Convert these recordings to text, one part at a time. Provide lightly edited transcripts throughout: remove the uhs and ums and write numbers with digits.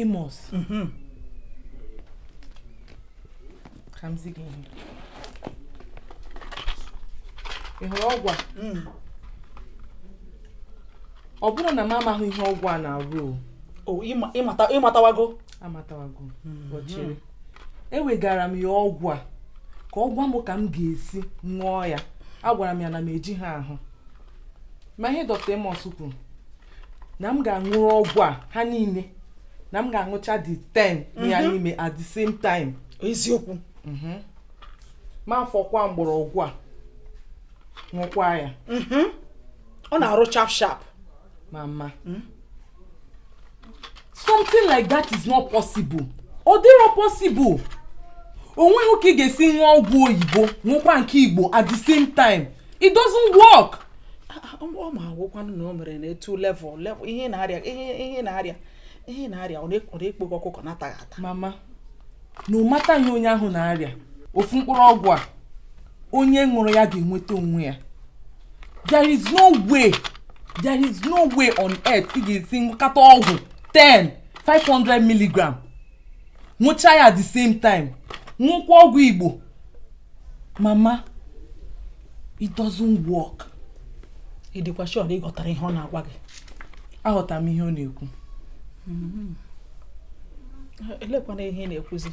Amos, ka m zi gị ihe. Ị hụrụ ọgwụ a? Ọ bụrụ na m amaghị ihe ọgwụ a na-arụ o. Ịmatawago? Amatawago. Chere, ewegara m ya ọgwụ a ka ọ gwa m ka m ga-esi ṅụọ ya. Agwara m ya na m eji ha ahụ, ma ihe Dr. Amos kwuru na m ga-aṅụrụ ọgwụ a ha niile, na m ga-aṅụcha the 10 ya n'ime at the same time. Eziokwu? Ma afọkwa mgbọrọgwụ a, ṅụkwa ya. Ọ na-arụ sharp sharp. Mama, something like that is not possible. Ọ dịrọ possible. O nweghị ka ị ga-esi ṅụọ ọgwụ oyibo, ṅụkwa nke Igbo at the same time. It doesn't work. Ọ ma agwụkwanụ na o mere na etu level level ihe na-arịa, ihe na-arịa, ihe na-arịa, ọ na-ekpo gị ọkụkọ na-ataghị ata. Mama, no matter ihe onye ahụ na-arịa, ofu mkpụrụ ọgwụ a, onye ṅụrụ ya ga-enweta onwe ya. There is no way, there is no way on earth ị ga-esi ṅụkata ọgwụ 10 500 milligram, ṅụcha ya at the same time, ṅụkwa ọgwụ Igbo. Mama, it doesn't work. Ị dịkwa sure na ị ghọtara ihe ọ na-agwa gị? Aghọtara m ihe ọ na-ekwu. Elekwana ihe ị na-ekwuzi.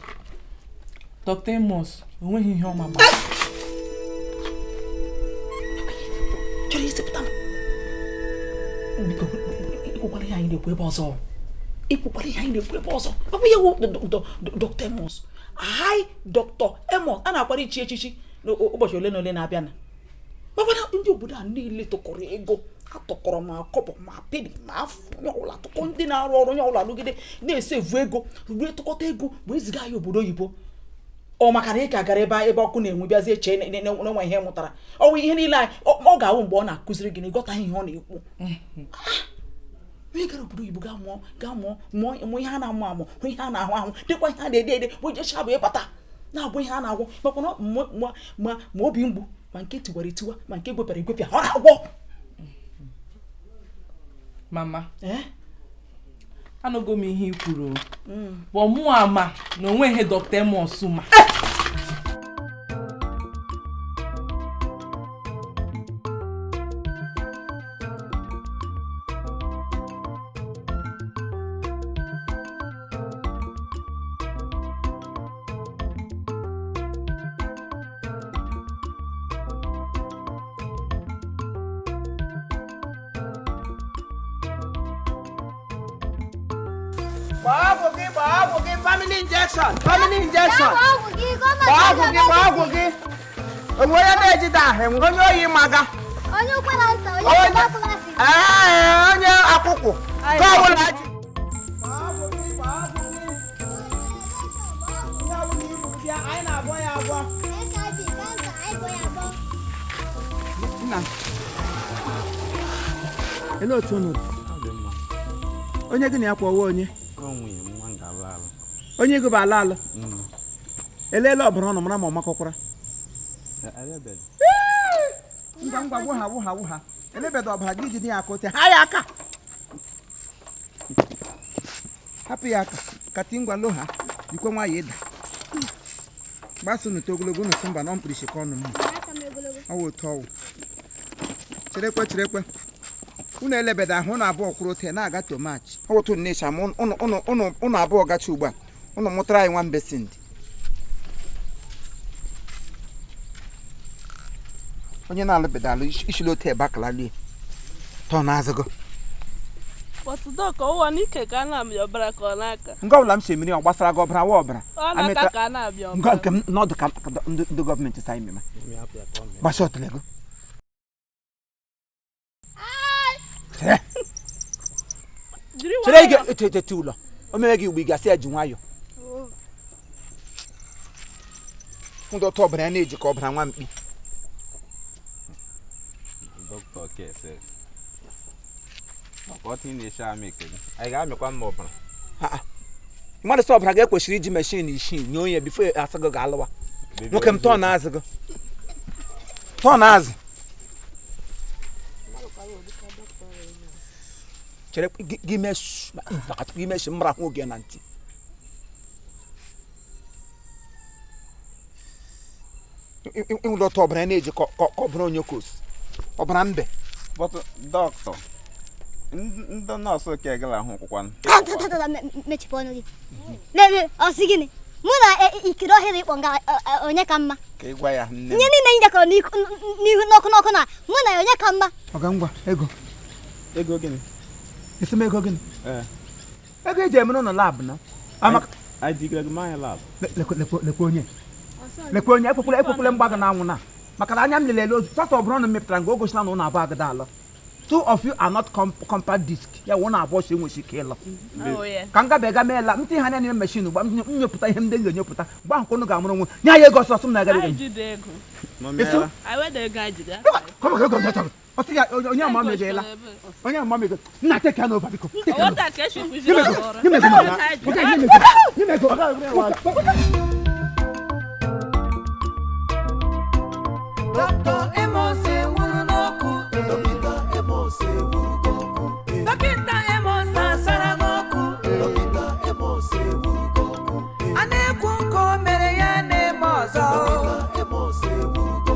Dr. Amos onweghị ihe ọma Chọrọ isipụta m. Biko, ikwukwara ihe anyị na-ekwu ebe ọzọ, ikwukwara ihe anyị na-ekwu ebe ọzọ. Ọ bụ ihe wụ Dr. Amos, hi, Dr. Amos a na-akwara ichi echichi n'ụbọchị ole na ole na-abịa, na mana ndị obodo a niile tụkọrọ ego, atụkọrọ ma kọbọ ma penny ma afọ, onye ọbụla tụkọ, ndị na-arụ ọrụ, onye ọbụla rụgide na-esevu ego wee tụkọta ego wee ziga ya obodo oyibo. Ọ maka na ị ka gara ebe ọkụ na-enwe, bịazie chee na enwe ihe mụtara. Ọ bụ ihe niile anyị ọ ga-awụ mgbe ọ na-akụziri gị na ịghọtaghị ihe ọ na-ekwu. Onye gara obodo oyibo gaa mụọ, gaa mụọ, mụọ, mụọ ihe a na-amụ amụ, hụ ihe a na-ahụ ahụ, dịkwa ihe a na-ede ede, bụ jecha bụ ịbata na-abụ ihe a na-agwọ, makwa na ma obi mgbu, ma nke tiwara etiwa, ma nke gwepịara egwepịa, ọ na-agwọ. Mama, ee. Anụgo m ihe i kwuru o, but mụ ama na onweghị Dr. Amos ma. Gbaa ọgwụ gị, gbaa ọgwụ gị, family injection, family injection. Gbaa ọgwụ gị, gbaa ọgwụ gị. Onwe onye na-ejide ahụ, enwe onye oyi maga. Onye ụkwara nta, onye Onye tuberculosis. Ee, onye akwụkwụ. Nke ọbụla ji. Gbaa ọgwụ gị, gbaa ọgwụ gị. Ihe ọbụla i buru bịa, anyị na-agwọ ya agwọ. HIV, cancer, anyị gwọ ya agwọ. Nna, elee otu unu dị? Onye gị na ya kwọwa onye? Nwunye m, nwa m ga-alụ alụ. Onye gị bụ ala alụ? Eleela ọbara ọnụ mara ma ọ makọkwara? Elebeghị. Ngwa ngwa, wụ ha, wụ ha, wụ ha. Elebeda ọbara gị, jide ya aka ote ha ya aka, hapụ ya aka kati. Ngwa, lo ha jikwe nwayọ. Ịda gbasa unu to ogologo, unu sị mba na mkpirisi ka ọnụ m. Aka m ogologo. Ọwụ otu ọwụ. Cherekwe, cherekwe, unu elebeda ahụ. Unu abụọ kwụrụ ote na-aga tomachi. Ọ wụtụ nnecha ma unu unu unu unu abụọ gacha ugbu a, unu mụtara anyị nwa mbesindi. Onye na-alụbeda alụ ishili otu ebe akalalie tọ na-azụgo. But doc, ọwụwa n'ike ka a na-amị ọbara ka ọ n'aka? Nke ọbụla m si emiri, ọ gbasara gị? Ọbara wa ọbara. Ọ n'aka ka a na-abịa nke ọbara. Nke m n'ọdụ ka ndị gọọmenti sa ime ma gbasa ọtụlego. Chere. Jiri Chere, ị nwayọọ. ga-eto etete ụlọ o mere gị ugbo, ị ga-asị ya ji nwayọọ. Ndị ọtọ ọbara ya na-eji ka ọbara nwa mkpi. Dọkịta kese maka ọtụ ị na-eshi amị ike gị, anyị ga-amịkwa mma ọbara. Mmadụ sị ọbara ga-ekwesịrị iji machine isii nye onye before asị gị ga-alụwa. Nwoke m, tọọ na azụ gị, tọọ na azụ. Chere gị mesu maka tupu imesu m rahụ oge na ntị. Ịnwụrụ ọtọ ọbara na-eji ka ọ bụrụ onye kosi ọbara mbe. But dọkịta, ndị nọọsụ ke gala ahụ kwụkwanụ. Mechipụ ọnụ gị. Ọ sị gịnị? Mụ na ikiri ọhịa ịkpọ nga onye ka mma? Ka ị gwa ya nne. Ihe niile anyị dekọrọ n'ihu n'ọkụ n'ọkụ na mụ na onye ka mma? Ọga ngwa ego. Ego gịnị? Esi m ego gịnị? Ee. Ego eji eme n'ụlọ lab na. Anyị jigere gị mmanya lab. Lekwe onye. Lekwe onye ekwekwele mgba gị n'anwụ na. Maka na anya m lelele ozu sọsọ ọ bụrụ na m mepụtara nga o gosila na ụlọ abụọ agada alọ. Two of you are not compact disc. Ya wụ na abụọ si enwechi ike ịlọ. Ka m gabega meela m tinye ha n'ime meshin ugbu a m nyopụta ihe ndị m ga-enyopụta mgbe ahụ ka unu ga-amụrụ onwe nye anyị ego ọsọ ọsọ m na-agara onye ama m ego onye ama m ego nna take ya over biko. Dr. Amos enwuru n'ọkụ. Dr. Amos enwuru n'ọkụ. Dọkịta Amos asara n'ọkụ. Dọkịta Amos enwuru n'ọkụ. A na-ekwu nke o mere ya na-eme ọzọ. Dọkịta Amos enwuru n'ọkụ.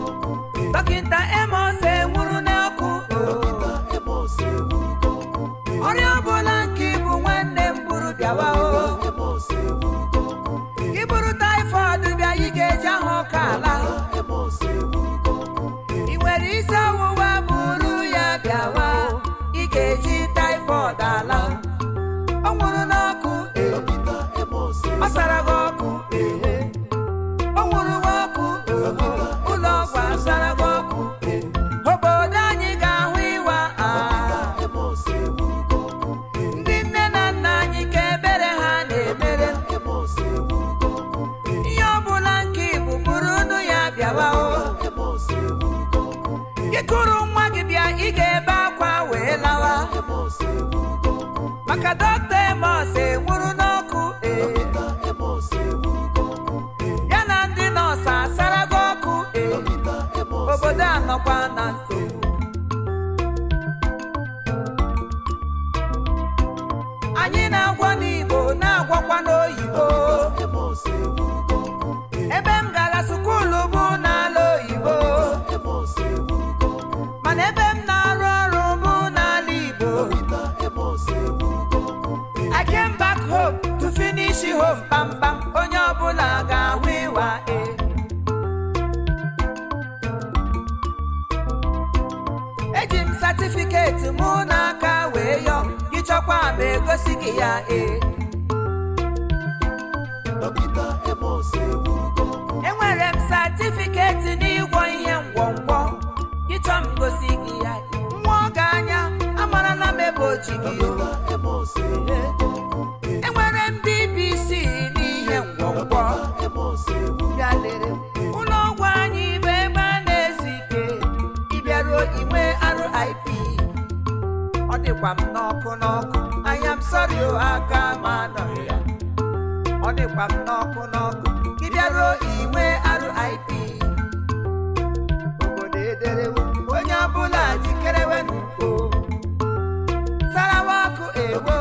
Dọkịta Amos enwuru n'ọkụ. Dọkịta Amos enwuru n'ọkụ. Ọrịa ọbụla nke ịbụ nwanne m buru bịawa o. Dọkịta Amos enwuru n'ọkụ. Ị bụrụ taịfọdụ bịa ị ga-eji ahụ ọka ala. Amos enwuru n'ọkụ. Ị nwere isi ọwụwa buru ya bịawa ị ga-eji taịfọd ala. Ọ nwụrụ n'ọkụ. Ọ sara gị ọkụ. Ọ nwụrụ ọkụ. Ụlọ ọgwụ asara gị ọkụ. Obodo anyị ga-ahụ ịwa. Ndị nne na nna anyị ka ebere ha na-emere. Ihe ọ bụla nke ịbụ buru unu ya bịawa o. Ị kụrụ nwa gị bịa ị ga-ebe akwa wee lawa. Maka Dọkịta Amos enwuru n'ọkụ. Ya na ndị nọọsụ asara gị ọkụ. Obodo anọkwa na nsogbu. Anyị na-agwọ n'Igbo na-agwọkwa n'oyibo. Ebe m gara sukulu bụ n'ala oyibo. Mana ebe m na-arụ ọrụ bụ n'ala Igbo. I came back home to finish home kpamkpam. Onye ọbụla ga-ahụ ịwa e. Eji m satifiketi mụ n'aka wee yọọ gị chọkwa ma egosi gị ya e. Enwere m satifiketi n'ịgwọ ihe ngwọngwọ ịchọ m gosi gị ya. Nwa oge anya amarala m ebe ochi gị o. Enwere m BBC n'ihe ngwọngwọ. Bịa lere ụlọ ọgwụ anyị bụ ebe a na-ezu ike. Ịbịaruo inwe RIP. Ọ dịkwa m n'ọkụ n'ọkụ. I am sorry o aka m anọghị ya. Ọ dịkwa m n'ọkụ n'ọkụ. Ịbịaruo inwe RIP. Obodo ederewo onye ọbụla jikerewe n'uko. Sarawa ọkụ ewo.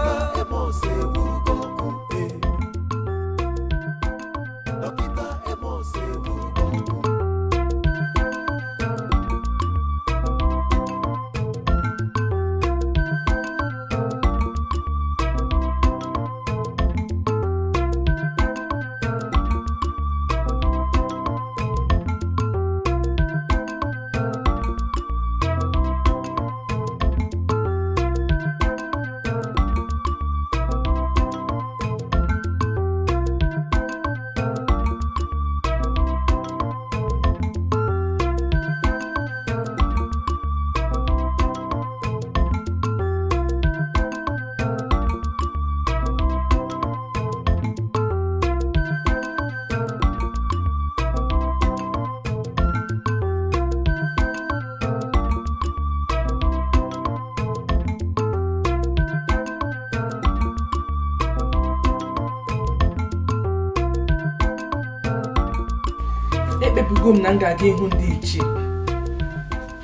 Ekpebigo m na m ga-aga ịhụ ndị ichie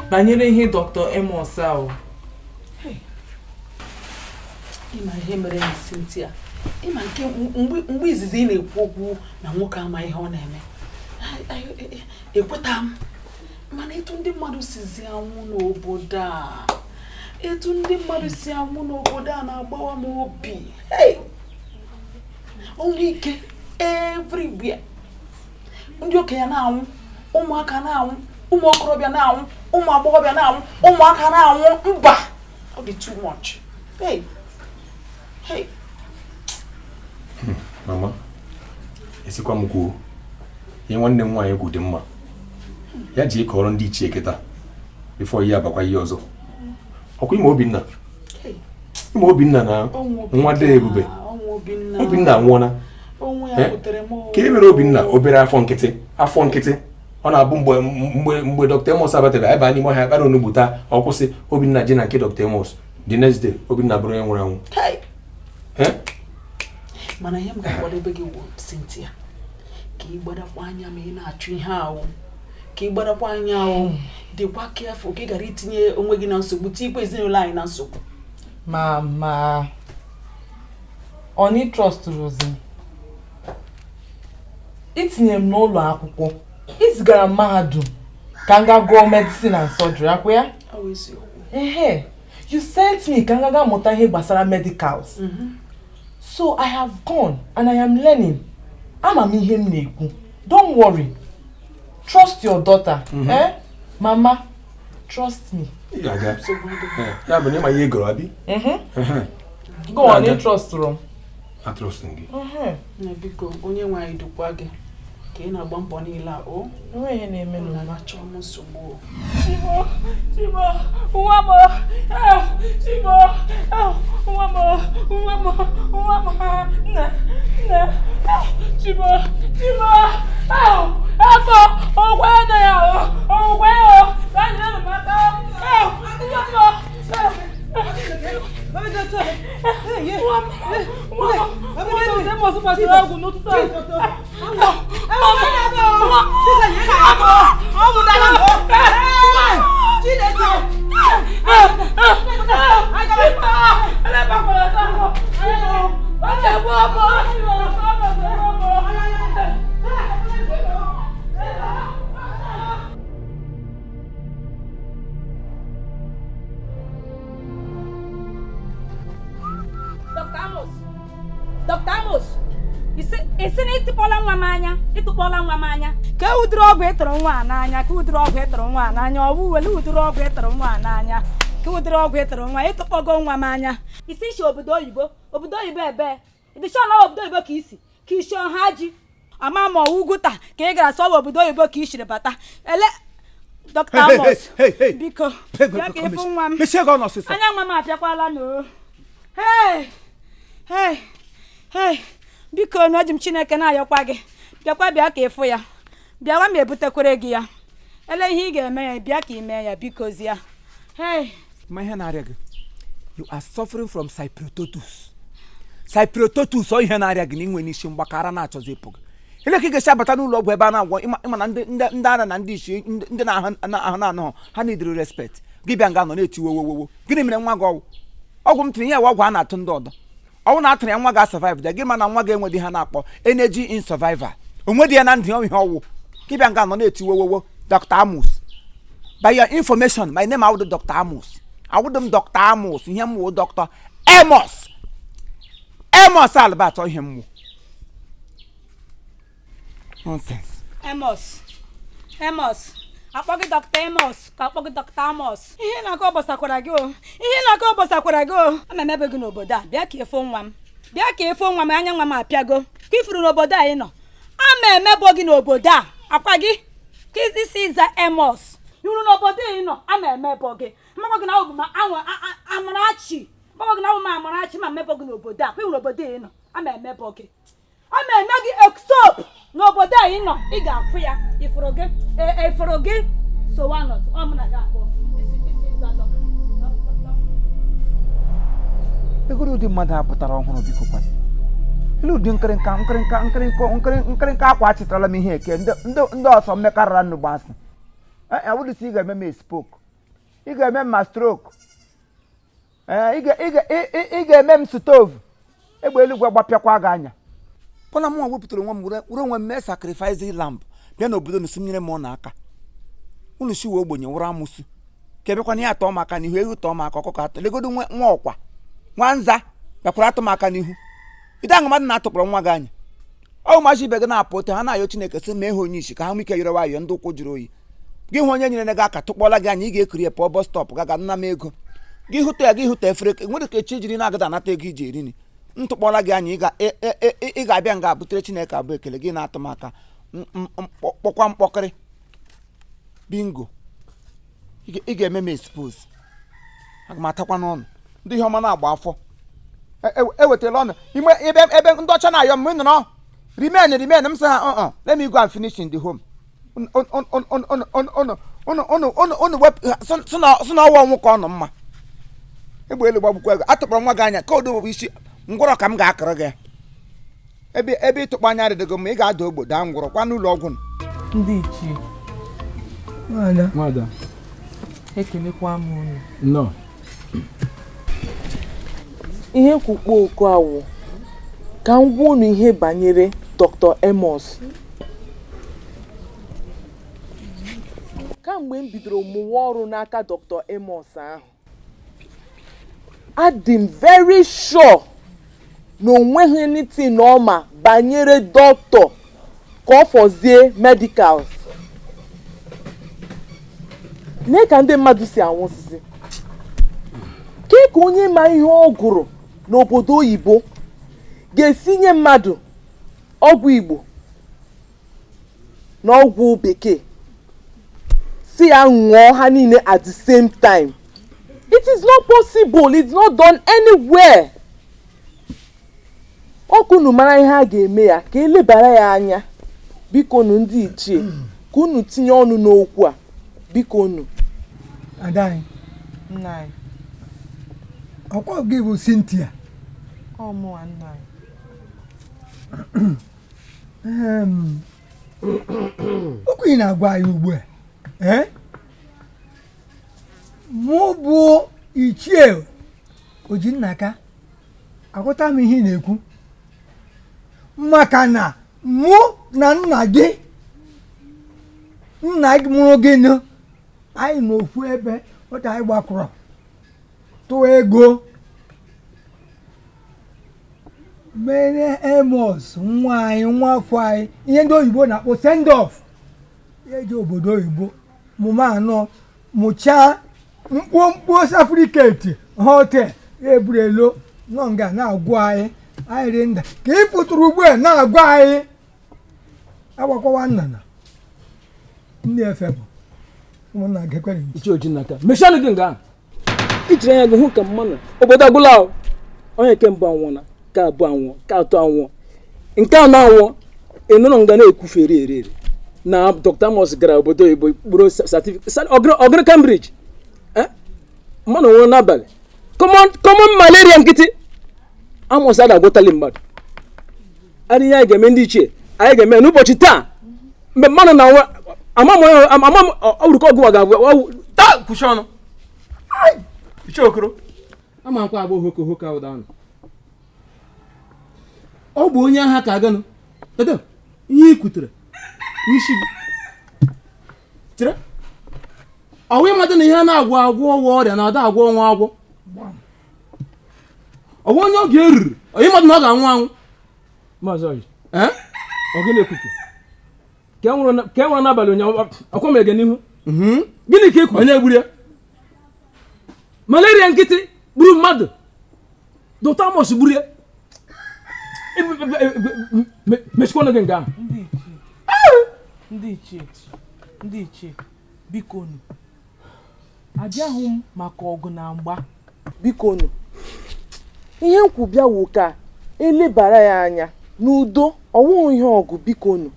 banyere ihe Dr. Amos ahụ. Ịma ihe mere na Cynthia, ịma nke mgbe izizi ị na-ekwu okwu na nwoke ama ihe ọ na-eme, ekweta m. Mana etu ndị mmadụ sizi anwụ n'obodo a, etu ndị mmadụ si anwụ n'obodo a na-agbawa m obi. Hey! Ọnwụ ike everywhere. Ndị okenye na-anwụ, ụmụaka na-anwụ, ụmụ okorobịa na-anwụ, ụmụ agbọghọbịa na-anwụ, ụmụaka na-anwụ. Mba, ọ dị too much. Hey! Hey! Mama, esikwa m kwuo ihe nwanne m nwaanyị kwu dị mma. Ya ji kọrọ ndị ichie kịta before ihe abakwa ihe ọzọ. Ọkwa ime Obinna, ime Obinna na nwa dị ebube. Obinna anwụọna. Ka e mere Obinna obere afọ nkịtị, afọ nkịtị ọ na-abụ mgbe mgbe mgbe Dr. Amos abatara, anyị baa n'ime ọhịa kpara onugbu taa, ọ kwụsị. Obinna je na nke Dr. Amos, the next day Obinna bụrụ onye nwụrụ anwụ. Mana ihe m ga-akwadebe gị wụ, Cynthia, ka ị gbadakwa anya ma ị na-achụ ihe ahụ, ka ị gbadakwa anya ahụ, dịkwa careful ka ị ghara itinye onwe gị na nsogbu, tinyekwa ezinụlọ anyị na nsogbu. Mama, ọ na trust Rosie? Itinye m n'ụlọ akwụkwọ, izigara m mahadum ka m gaa gụọ medicine and surgery, akwa ya? Ehe, you sent me ka m gaa mụta ihe gbasara medicals. So I have gone and I am learning. Ama m ihe m na-ekwu. Don't worry, trust your daughter. Eh, mama, trust me. Ị ga-aga. Ya bụ na ịma ihe ị gụrụ abi. Go on, ị trust m. Atrust gị. Na biko, onye nwe anyị dukwa gị ka ị na-agba mbọ niile a o. Enweghị ihe na-eme n'ụwa n'ụwa. Achọọ m nsogbu o. Chimo, Chimo, nwa m, Chimo, nwa m, nwa m, nwa m, nna, nna, Chimo, Chimo, afọ, ọgwụ na ya, ọgwụ ya, ka anyị na-amata, nwa m, nwa m, nwa m, nwa m, kpatara ọgwụ n'ụtụtụ a. Nwa m, nwa m, Chineke! Dr. Amos, Dr. Amos, isi na ịtụkpọla nwa m anya, ịtụkpọla nwa m anya. Ka ụdịrị ọgwụ ịtụrụ nwa a n'anya, ka ụdịrị ọgwụ ịtụrụ nwa a n'anya, ọ bụ wele ụdịrị ọgwụ ịtụrụ nwa a n'anya, ka ụdịrị ọgwụ ịtụrụ nwa, ịtụkpọgo nwa m anya. Isi isi obodo oyibo, obodo oyibo ebe ịdịchọ na obodo oyibo ka isi ka isi ọha ji ama ma ọwụ ugwu taa ka ị gara sọwa obodo oyibo ka i siri bata ele. Dr. Amos, biko bịa ka ịfụ nwa m. Mechie gị ọnụ ọsịsọ. Anya nwa m apịakwala n'o. Hey, hey, hey, biko na eji m Chineke na-ayọkwa gị, bịakwa, bịa ka ịfụ ya, bịawa ma ebutekwere gị ya. Ele ihe ị ga-eme ya, bịa ka ị mee ya, biko zie. Hey. Ma ihe na-arịa gị, you are suffering from cyprototus, cyprototus. Ọ ihe na-arịa gị na inwe n'isi mgbakara na-achọzi ịpụ gị. Ele ka ị ga-esi abata n'ụlọ ọgwụ ebe a na-agwọ ịma na ndị ara na ndị isi ndị na-ahụ na-anọghọ ha na-ediri respect gị, bịa nga nọ na-eti wowowowo. Gịnị mere nwa gị? Ọgwụ ọgwụ m tụrụ ihe ọgwụ a na-atụ ndị ọdọ ọnwụ na atụrụ ya, nwa ga-survive dị gị. Ma na nwa ga-enwedị ha na-akpọ energy in survival, onwedị ya na ndụ ya. Ihe ọwụ gị bịa nga nọ na-eti wowowo. Dr. Amos, by your information, my name awụdụ Dr. Amos, awụdụ m Dr. Amos. Ihe m wụ Dr. Amos, Amos Albert. Ihe m wụ nonsense. Amos, Amos, akpọ gị Dr. Amos ka akpọ gị Dr. Amos. Ihe na-akọ gbasakwara gị o, ihe na-akọ gbasakwara gị o. Ama emebe gị n'obodo a. Bịa ka ịfụ nwa m, bịa ka ịfụ nwa m. Anya nwa m apịago ka ifuru n'obodo a ị nọ. Ama emebo gị n'obodo a. Akwa gị ka isi ịza Amos iru n'obodo ị nọ. Ama emebo gị, amakwa gị na awụ m Amarachi, amakwa gị na awụ m Amarachi. Ma emebo gị n'obodo a, kwa iru n'obodo ị nọ. Ama emebo gị, ọ na-eme gị exop n'obodo a ị nọ. Ị ga-afụ ya. Ifuru gị, ifuru gị sowa nọdụ. Ọ mụ na gị abụọ isi isi ịza dọkịta. Egoro ụdị mmadụ a pụtara ọhụrụ, biko kwa, ele ụdị nkịrịnka nkịrịnka nkịrịnka nkịrịnka akwa achịtarala m ihe eke ndị ọsọ mmekarịra nnugbo asị awụdịsị. Ị ga-eme m spoke, ị ga-eme m ma stroke. Ee, ị ga-eme m stovu egbe eluigwe gbapịakwa gị anya. Pọna mụnwa wepụtara onwe m were onwe m mee sacrifice lamb bịa n'obodo nusi m nyere m ụnụ aka. Unu si wee ogbenye wụrụ amụsụ ka ebekwana ya atọ m aka n'ihu, ewu tọọ m aka, ọkụkọ atọ legodo nwa ọkwa nwa nza bịakwara atụ m aka n'ihu. Ide ahụ mmadụ na-atụkpọrọ nwa gị anya. Ọ ụmụazị ibe gị na-apụ ote ha na-ayọ Chineke sị mee ha onye isi ka ha nwee ike yọrọ ayọ ndị ụkwụ jụrụ oyi. Gị hụ onye nyere gị aka tụkpọla gị anya, ị ga-ekiri ya pụọ bus stop gaga nna m ego. Gị hụta ya, gị hụta efere nwere ka echi jiri na-agada anata ego iji eri nri. Ntụkpọla gị anya, ị ga-abịa nga butere Chineke abụ ekele gị na-atụ m aka kpọkwa mkpọkịrị bingo. Ị ga-eme m expose. Aga m atakwa n'ọnụ ndị ihe ọma na-agba afọ. Ewetala ọnụ ime ebe ndị ọcha na-ayọ m nọrọ remain remain m sị ha let me go and finish in the home. Sị na ọwa ọnwụ ka ọ nọ mma. Egbe elu gbagbukwa ego atụkpọrọ nwa gị anya ka odo bụ isi ngwọrọ ka m ga-akọrọ gị. Ebe ịtụkpọ anya rịdịgo m, ị ga-ada ogbo daa ngwọrọ kwa n'ụlọ ọgwụ. Ndị ichie nwada, ekelekwa m unu. Nnọọ. Ihe nkwukpo oku awụ ka m gwa unu ihe banyere Dr. Amos. Kamgbe m bidoro mụwa ọrụ n'aka Dr. Amos ahụ, adị m very sure na o nweghị anything ọma banyere dọkịta ka ọ fọzie medicals. Lee ka ndị mmadụ si anwụsịsị. Kee ka onye ma ihe ọ gụrụ n'obodo oyibo ga-esi nye mmadụ ọgwụ Igbo na ọgwụ bekee si ya ṅụọ ha niile at the same time? It is not possible. It's not done anywhere. Ọkụ unu mara ihe a ga-eme ya ka elebara ya anya. Biko nu ndị ichie, ka unu tinye ọnụ n'okwu a, biko nu. Ada anyị. Nna anyị. Ọkwa gị bụ Cynthia? Ọ mụnwa, nna anyị. Okwu ị na-agwa anyị ugbu a, ee, mụ bụ ichie Ojinnaka aghọta m ihe ị na-ekwu, maka na mụ na nna gị, nna gị mụrụ gị nụ, anyị n'ofu ebe otu anyị gbakọrọ tụọ ego mere Amos nwa anyị, nwa afọ anyị, ihe ndị oyibo na-akpọ send off. Ya eji obodo oyibo mụma anọ mụchaa mkpụmkpụ certificate hotel ya eburu elo nọ nga na-agwa anyị anyị ri nda ka ị pụtara ugbu a na-agwa anyị agbakọwa nna na ndị efe bụ ụmụnna gekwere ntị. Ichie Ojinnaka, mechie ọnụ gị nga ahụ. Ijiri anya gị hụ ka mmanụ obodo agwụla o. Onye nke mbụ anwụọla, nke abụọ anwụọ, nke atọ anwụọ, nke anọ anwụọ. Ị nụrụ nga na-ekwufe eri eri eri na Dr. Amos gara obodo oyibo kpụrụ certificate ọgụrụ Cambridge. Mmadụ nwụrụ n'abalị common malaria nkịtị. Amos a ga-agwọtali mmadụ. Adị ihe anyị ga-eme ndị ichie, anyị ga-eme n'ụbọchị taa mgbe mmadụ na-anwụ ama m onye ama m ọwụrụka ọgụ wa ga-agwụ taa. Kwụsị ọnụ, Ichie Okoro. Ama nkwa agba hoko hoko ahụ danụ. Ọ bụ onye agha ka aganụ. Edo ihe i kwutere n'isi gị chere ọwụ ịmadụ na ihe a na-agwọ agwọ ọgwụ ọrịa na-ada agwọ ọnwa agwọ ọwụ onye oge eruru onye mmadụ na ọ ga-anwụ anwụ. Maazị Oyi, ọ gịnị ekwute ka e nwụrụ n'abalị ụnyaahụ? Ọkwa mere gị n'ihu gịnị ka ekwu? Onye gburu ya? Malaria nkịtị gburu mmadụ. Dr. Amos gburu ya. Mechikwa ọnụ gị nga ahụ. Ndị ichie, ndị ichie, biko nu, abịaghị m maka ọgụ na mgba. Biko nu, ihe nkwubịa wụ ka elebara ya anya n'udo, ọwụghị ihe ọgụ. Biko nu,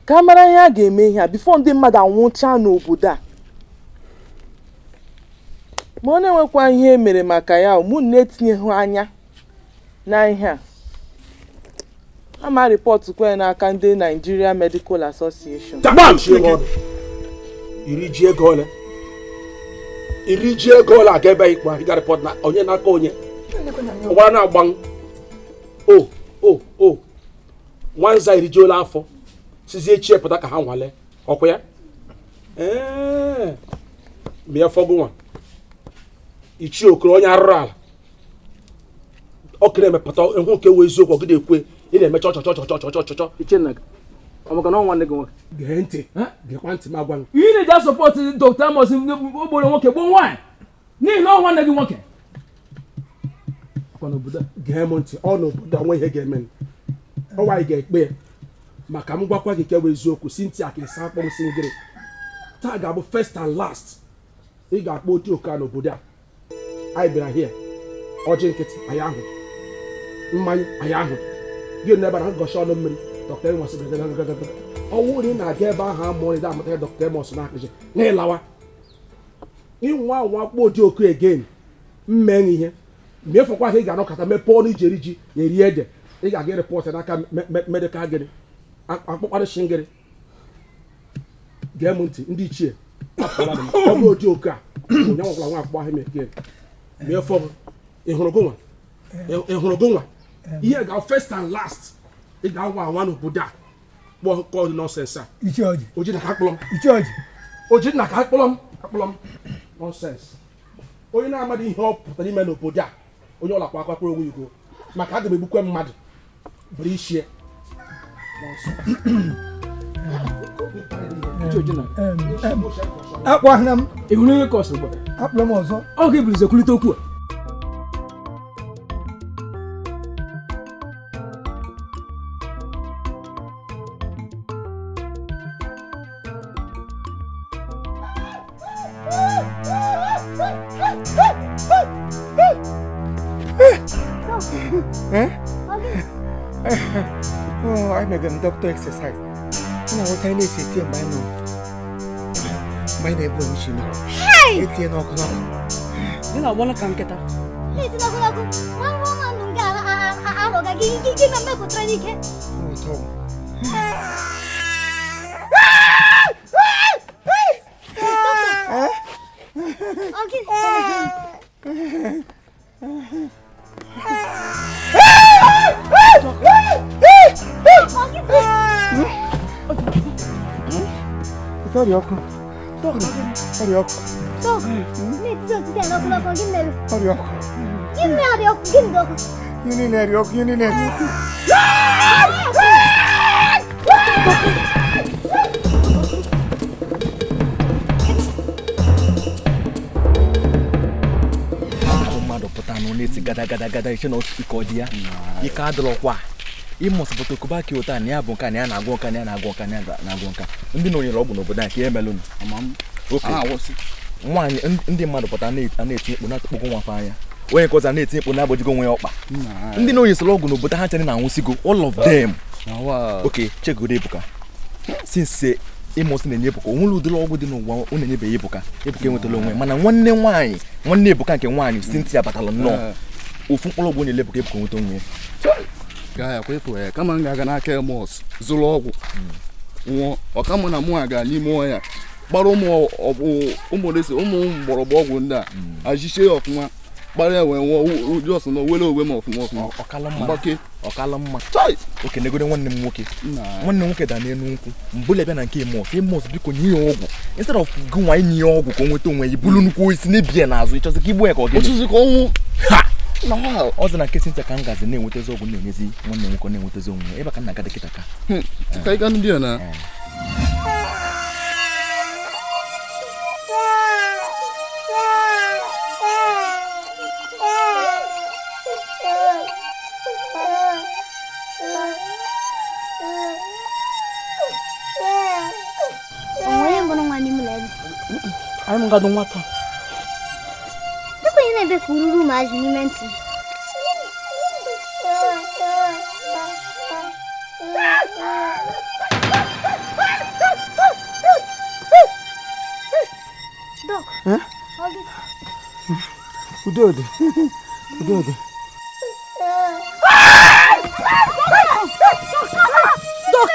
ka a mara ihe a ga-eme ihe a before ndị mmadụ anwụchaa n'obodo a. Ma ọ na-enwekwa ihe e mere maka ya, mụ na-etinyeghị anya na ihe a ama report kwa ya n'aka ndị Nigeria Medical Association. Gbam! Iri ji ego ole? Iri ji ego ụlọ aga ebe ikpe ahụ ịga rịpọt na onye n'aka onye. Ụgbara na-agba o o o nwanza iri ji ụlọ afọ sizie echi pụta ka ha nwale ọkwa ya ee mịa fọgụ nwa Ichie Okoro onye arụrụ ala ọkere emepụta ịhụ nke wee eziokwu ọgịda ekwe ị na-eme chọ chọ chọ chọ chọ chọ chọ chọ. Ọ maka na ọ nwanne gị nwoke. Gee ntị, geekwa ntị m agwa gị. Ị na-eji asọpọtụ Dr. Amos ogboro nwoke gbuo nwaanyị n'ihi na ọ nwanne gị nwoke. Gee m ntị, ọ n'obodo a nwe ihe ga-eme ọnwa anyị ga-ekpe ya maka m gwakwa gị kewa eziokwu si ntị a ka ịsa akpọ m si ngịrị taa ga-abụ first and last ị ga-akpọ otu oke a n'obodo a. Anyị bịara hie ọjị nkịtị anyị ahụ mmanya anyị ahụ gị na ebe na ngọchi ọnụ mmiri Dr. Amos ọnwụ na ị na-aga ebe ahụ amụọ ịda amata ya Dr. Amos na-akụzi na ịlawa ịnwa anwa kpọ oji oku again mme ihe mgbe efọkwa ahụ ị ga-anọkọta mepee ọnụ iji eri ji ya eri ede ị ga-aga rịpọt n'aka medikal gịnị akpụkparị shingịrị. Gee m ntị ndị ichie ọ bụrụ oji oku a onye nwakwara nwa akpụkpọ ahụ mekee mgbe efọ ị hụrụ gị nwa ị hụrụ gị nwa ihe ga first and last ị ga-anwa anwa n'obodo a kpọọ kọọ nọnsens a. Oji na ka akpọrọ m oji na ka akpọrọ m akpọrọ m nọnsens. Onye na-amaghị ihe ọ pụtara ime n'obodo a onye ọla kwa akpọrọ onwe igo maka aga m egbukwe mmadụ bụrụ ichie. Akpọghana m. Ị hụrụ ihe kọsụ ugbu a? Akpọrọ m ọzọ. Ọ ga-ebulizi ekwulite okwu a. Oh, I made them doctor exercise. Na what I need to see my no. My neighbor is you. Hey! It's no no. You know one can get up. It's no no. One woman nunca a gi gi gi me ko trani ke. Oh, to. Okay. Ọrịa ọkụ. Ọrịa ọkụ. Ọrịa ọkụ. Ihe niile rịa ọkụ, ihe niile rịa ọkụ. Mmadụ pụta na na-eti gada gada gada iche na ike ọ dị ya ike adịrọkwa ịmụsịpụta okoba ka ụta na ya bụ nka na ya na-agwọ nka na ya na-agwọ nka na ya na-agwọ nka ndị na onyere ọgwụ n'obodo anyị ka emelụ nwaanyị ndị mmadụ pụta na-eti mkpu na-atụkpọgo nwa anya onye nke ọzọ na-eti mkpu na-agbajigo onwe ya ọkpa ndị na onyesịrị ọgwụ n'obodo ha chere na-anwụsịgo all of them. Okay, chegodo Ebuka since Amos na-enye Ebuka onwere ụdịrị ọgwụ dị n'ụwa ọ na-enyebeghị Ebuka Ebuka enwetala onwe mana nwanne nwaanyị nwanne Ebuka nke nwaanyị Cynthia batara nnọọ ofu mkpụrụ ọgwụ na-ele Ebuka Ebuka nweta onwe ya ya kwefu ya kama m ga-aga n'aka Amos zụrụ ọgwụ nwụọ ọka mụ na mụ aga n'ime ọhịa gbara ụmụ ụmụ mgbọrọgwụ ọgwụ ndị a ajiche ya ọfụma gbara ya wee nwụọ ụdị ọsọ na were onwe m ọfụma ọfụma ọkala ọkala mma okenegode nwanne m nwoke nwanne m nwoke da n'elu nkwụ mbụla bịa na nke Amos Amos biko nye ya ọgwụ instead of gị nwa inye ya ọgwụ ka o nweta onwe ya ibulu nnukwu isi n'ebie n'azụ ịchọzi ka igbu ya ka ọ gịnị ka ọnwụ ha ọzọ na nke Cynthia ka m gazi na-enwetazi ọgwụ na-enyezi nwanne m nwoke na-enwetazi onwe ya ebe ka m na-aga dịkịta ka ka ị gaa ndị a na Anyị m gado nwata. Dịkwa ihe na-ebe ka ururu ụmụazị n'ime ntị. Dok. Udo dị. Udo dị. Dok.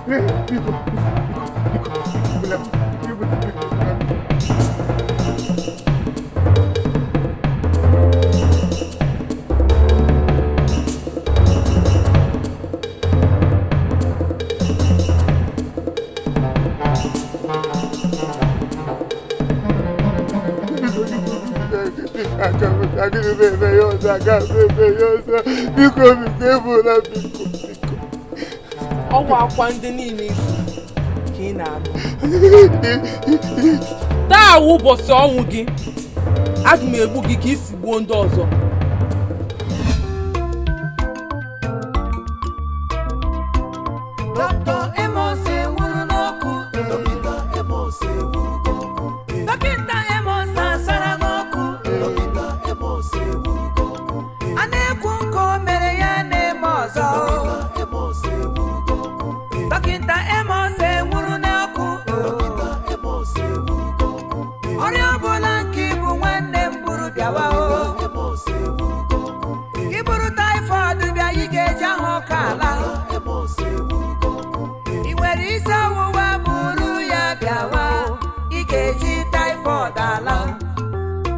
Biko, biko, egbula m, egbula m, egbula m. Agaghị m eme ya ọzọ, agaghị m eme ya ọzọ. Biko, biko, egbula m, biko. Ọgwụ akwa ndị niile ifu ka ị na-anụ. Taa wụ ụbọchị ọnwụ gị. Aga m egbu gị ka isi gbuo ndị ọzọ. Dr. Amos enwuru n'ọkụ. Dọkịta Amos enwurugo ọkụ. Dọkịta Amos asara n'ọkụ. Dọkịta Amos enwurugo ọkụ. A na-ekwu nke o mere ya na-eme ọzọ. Dọkịta Amos enwurugo ọkụ. Dọkịta Amos enwuru n'ọkụ. Dọkịta Amos enwurugo ọkụ. Ọrịa ọbụla nke ibu nwanne m buru bịawa o. Dọkịta Amos enwurugo ọkụ. Ị buru taịfọdụ bịa ị ga-eji ahụ ọka ala. Amos enwurugo ọkụ. Ị nwere isi ọwụwa buru ya bịawa ị ga-eji taịfọd ala.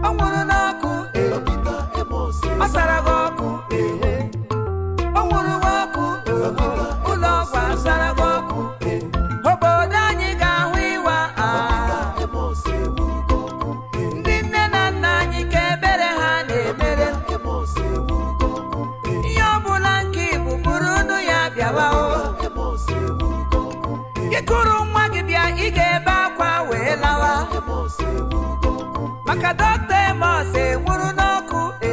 Ọ nwụrụ n'ọkụ ọ sara gị ọkụ ọ nwụrụ gị ọkụ ụlọ ọgwụ asara gị ọkụ obodo anyị ga-ahụ ịwa ah. Ndị nne na nna anyị ka ebere ha na-emere ihe ọ bụla nke ibu buru unu ya bịawa o. Ị kụrụ nwa gị bịa ị ga-ebe akwa wee lawa maka dọkịta Amos enwuru n'ọkụ ee.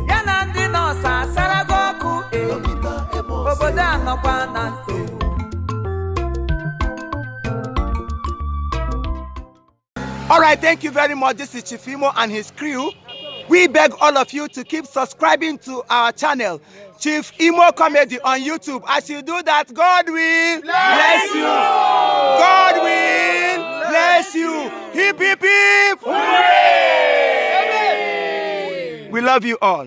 Ya na ndị nọọsụ asara gị ọkụ ee. Obodo a nọkwa na nsogbu. All right, thank you very much. This is Chief Imo and his crew. We beg all of you to keep subscribing to our channel, Chief Imo Comedy on YouTube. As you do that, God will bless you. God will bless you. Hip, hip, hip. Hooray! We love you all.